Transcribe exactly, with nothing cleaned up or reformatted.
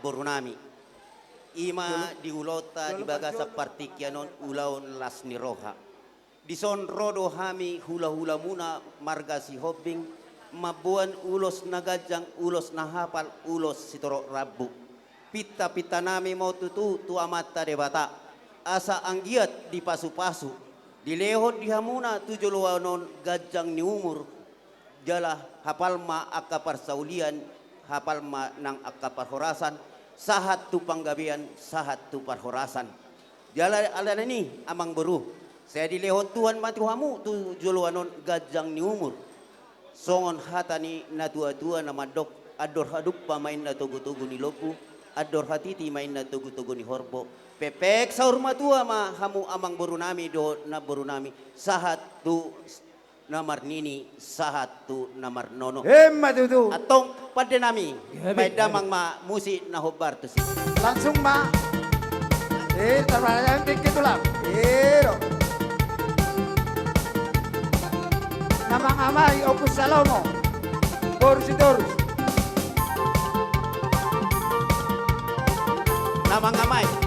boru nami. I ma di ulaonta di bagasan partingkian on ulaon las ni roha. Dison ro do hami hulahulamuna marga Sihombing, mamboan ulos na ganjang, ulos na hapal, ulos sitorop rambu. Pintapinta nami ma on tutu tu Amanta Debata, asa anggiat dipasupasu, dilehon di hamuna tu joloan on ganjang ni umur, jala hapal ma angka parsaulian, hapal ma nang angka parhorasan, sahat tu panggabean, sahat tu parhorasan. Jala alani i, amangboru, sai dilehon Tuhan ma tu hamu tu joloan on ganjang ni umur. Songon hata ni natuatua na mandok, andor hadumpa ma inna togutogu ni lombu, andor hatiti ma inna togutogu ni horbo. Pepek saur matua ma hamu amangboru nami dohot namboru nami, sahat tu na marnini, sahat tu na marnono. Emma tutu. Antong pande nami, baen damang ma musik na hombar tusi. Langsung ma. Eh, terbaca yang dikit ulang. Iro. Na mangamai Ompu Salomo. Boru Sitorus. Na mangamai.